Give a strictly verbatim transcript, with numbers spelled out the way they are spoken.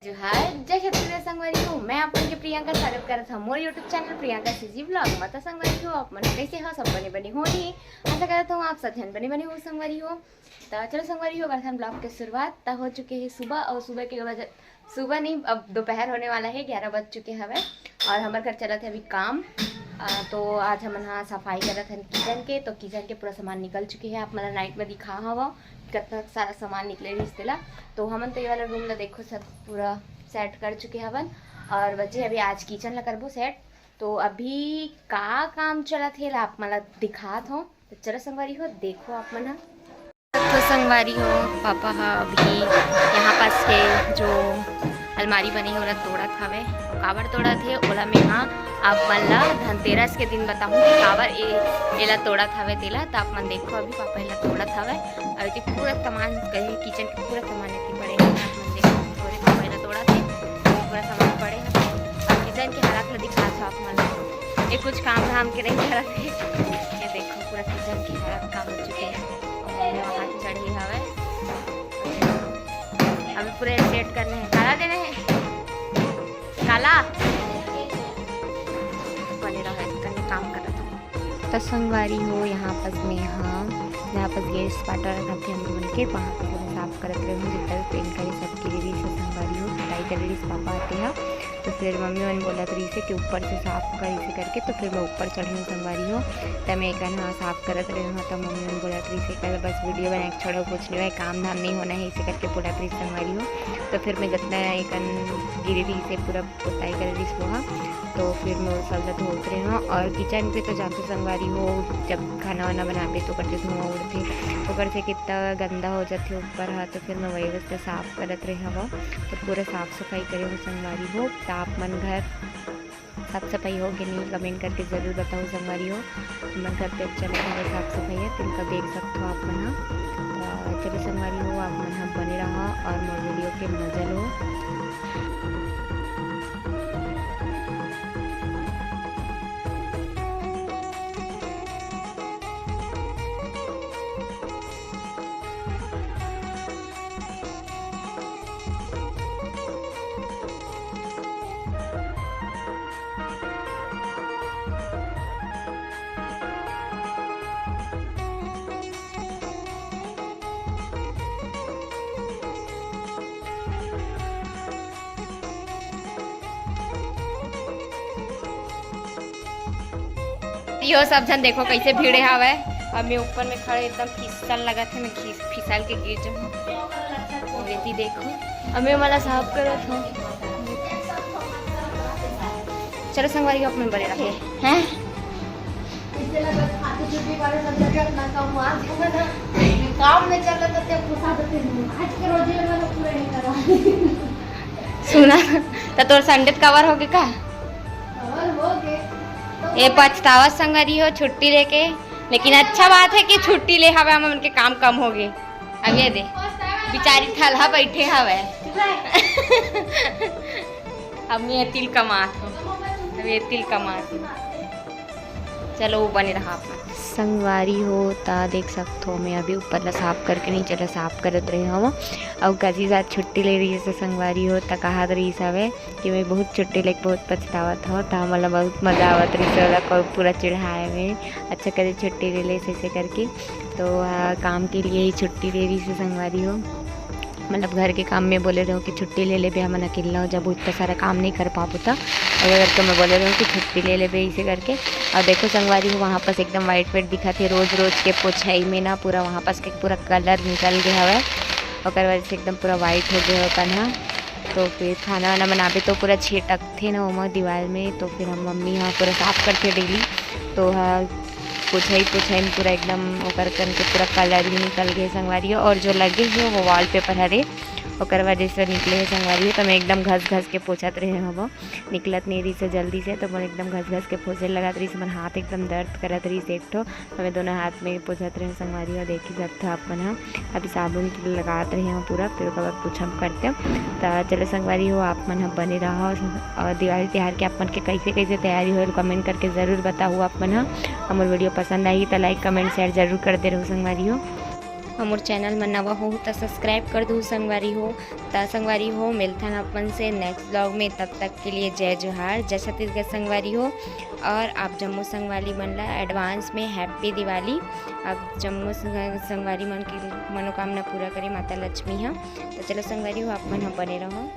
हाय, जय छत्तीसगढ़ संगवारी हो, मैं आप मन के प्रियंका स्वागत करत हूँ मोर YouTube channel Priyanka CG blog में। तो संगवारी हो, आप मन कैसे हो? सब बने बने होही। आशा करत हूँ आप सब झन बने बने हो संगवारी हो। तो चलो संगवारी हो, करथन ब्लॉग के शुरुआत। तो हो चुके है सुबह, और सुबह के बजे, सुबह नहीं, अब दोपहर होने वाला है, ग्यारह बज चुके हवे। और हमर घर चलत है अभी काम। आ, तो आज हमन हा सफाई करत हन किचन के। तो किचन के पूरा सामान निकल चुके है, आप मन ला नाइट में दिखा हवा कतना सारा सामान निकले रहिस तेला। तो हमन तो ये वाला रूम ला देखो सब पूरा सेट कर चुके हवन, और बचे अभी आज किचन ला करबो सेट। तो अभी का काम चलत हे ला आप मन ला दिखात हो। तो चलो संगवारी हो, देखो आप मन ह। तो संगवारी हो, पापा ह अभी यहाँ पास के जो अलमारी बने हे ओला तोड़त हवे। काबर तोड़त हे ओला मैं हा आप मन ला धनतेरस के दिन बताहूँ कि काबर ए एला तोड़त हवे तेला। त आप मन देखो, अभी पापा एला तोड़त हवे। अभी ते पूरा सामान कहे किचन के पूरा सामान एती पड़े हे, आप मन देखो, थोड़े पापा एला तोड़त हे, पूरा सामान पड़े हे। अब किचन के हालत ला दिखात हो आप मन ला। ये कुछ काम धाम के नहीं करत हे। ये देखो पूरा किचन के हालत काम हो चुके हैं। और वहाँ चढ़े हवे। अभी पूरे सेट करने हैं। काला देने हैं। काला। बने रहो, करने काम करत हूँ। तो संगवारी हो, यहाँ पास में हाँ, यहाँ पास गैस पाटा रखत हे हम लोगन के, वहाँ पास हम साफ करत रहे हूँ, जितना भी पेंट करे सब गिरे रहिस हे संगवारी हो, पिटाई करे रहिस पापा आते हैं। तो फिर मम्मी मन बोलत रहिस हे कि ऊपर से साफ कर इसे करके, तो फिर मैं ऊपर चढ़े हूँ संगवारी हो। त मैं एक हाँ साफ करत रहे हूँ, तो मम्मी मन बोलत रहिस हे, "कल बस वीडियो बनाए के छोड़ो, कुछ नहीं है, काम धाम नहीं होना है," इसे करके बोलत रहिस संगवारी हो। तो फिर मैं जितना एक गिरे रहिस हे पूरा पोताई करे रहिस वो हा। तो फिर मैं वो सब ला धोत रहे हूँ। और किचन पे तो जानते संगवारी हो, जब खाना वाना बनाबे तो करते धुआं उड़ते, ओकर से कितना गंदा हो जाते ऊपर हा। तो फिर मैं वही वास्ते साफ करत रहे हवा। तो पूरा साफ सफाई करे हो संगवारी हो। तो आप मन घर साफ सफाई हो कि नहीं, कमेंट करके जरूर बताओ संगवारी हो। हमर घर पे अच्छा लगे हवे साफ सफाई है, तिनका देख सकते हो आप मन हा। तो चलो संगवारी हो, आप मन हा बने रहा और मोर वीडियो के मजा लो। यो सब झन देखो कैसे भिड़े हवय। अब मैं ऊपर में खड़े एकदम फिसल लगत हे, मैं खिस-, फिसल के गिर जाऊँ। बेटी देखो, अब मैं वाला साफ करत हूँ। चलो संगवारी हो, आप मन बने रहो। हैं? इससे लगा खाते छुट्टी वाले सब जगह अपना काम हुआ, आज का ना काम में चल रहा था, जब फंसा देते हैं। आज के रोजे में मैंने पूरा नहीं करा। सुना, तो तोर संडे त कवर होगे का? कवर होगे। तो ये पछतावा संगरी हो छुट्टी लेके, लेकिन अच्छा बात है कि छुट्टी ले हवे, हमन के काम कम होगे। अब ये दे, बिचारी थलहा बैठे हवे। चुप रह। अब मैं तिल कमात हूँ, अब ये तिल कमात हूँ। चलो, वो बने रहा अपना। संगवारी हो, ता देख सकथो, मैं अभी ऊपर ला साफ करके नीचे ला साफ करत रहे हव। अउ कजी साथ छुट्टी ले रही है, तो संगवारी हो, ता कहत रही हवे कि मैं बहुत छुट्टी लेके बहुत पछतावत हव, ता हमला बहुत मजा आवत रही से, ओला को पूरा चिढ़ाए में, अच्छा करे छुट्टी ले ले, ऐसे करके। तो आ, काम के लिए ही छुट्टी ले रही से संगवारी हो। मतलब घर के काम में बोले रहो कि छुट्टी ले लेबे, हमन अकेला हो जाबो, इतना सारा काम नहीं कर पाबो त। अगर करके मैं बोले रहो कि छुट्टी ले लेबे, इसे करके। और देखो संगवारी हो, वहाँ पास एकदम वाइट वाइट दिखत हे, रोज रोज के पोछाई में ना पूरा वहाँ पास के पूरा कलर निकल गए हवे, ओकर वजह से एकदम पूरा वाइट हो गए हो कन्हा। तो फिर खाना वाना बनाबे तो पूरा छेटकथे ना ओमा दीवार में, तो फिर हम मम्मी यहाँ पूरा साफ करथे डेली। तो हाँ, पोछाई पोछाई में पूरा एकदम ओकर कन के पूरा कलर ही निकल गए संगवारी हो। और जो लगे हे वो वॉलपेपर हरे, ओकर वजह से निकले हे संगवारी हो। तो मैं एकदम घस घस के पोछत रहे हव, निकलत नहीं रही से जल्दी से, तो मैं एकदम घस घस के पोछे लगत रही से, मन हाथ एकदम दर्द करत रही से एक ठो। हमें दोनों हाथ में पोछत रहे संगवारी हो, देखी सकथो आप मन ह। अभी साबुन के लगात रहे हो पूरा, फिर ओकर बाद पोछा करते हो। तो चलो संगवारी हो, आप मन ह बने रहो और दिवाली त्योहार के आप मन के कैसे कैसे तैयारी हो, कमेंट करके जरूर बताओ आप मन ह। हमर वीडियो पसंद आई तो लाइक, कमेंट, शेयर जरूर करते रहो संगवारी हो। हमर चैनल में नवा हो त सब्सक्राइब कर दू संगवारी हो। त संगवारी हो, मिलथन अपन से नेक्स्ट ब्लॉग में। तब तक के लिए जय जोहार, जय छत्तीसगढ़ संगवारी हो। और आप जम्मो संगवारी मन ला एडवांस में हैप्पी दिवाली। आप जम्मो संग-, संगवारी मन के मनोकामना पूरा करे माता लक्ष्मी ह। तो चलो संगवारी हो, आप मन ह बने रहो।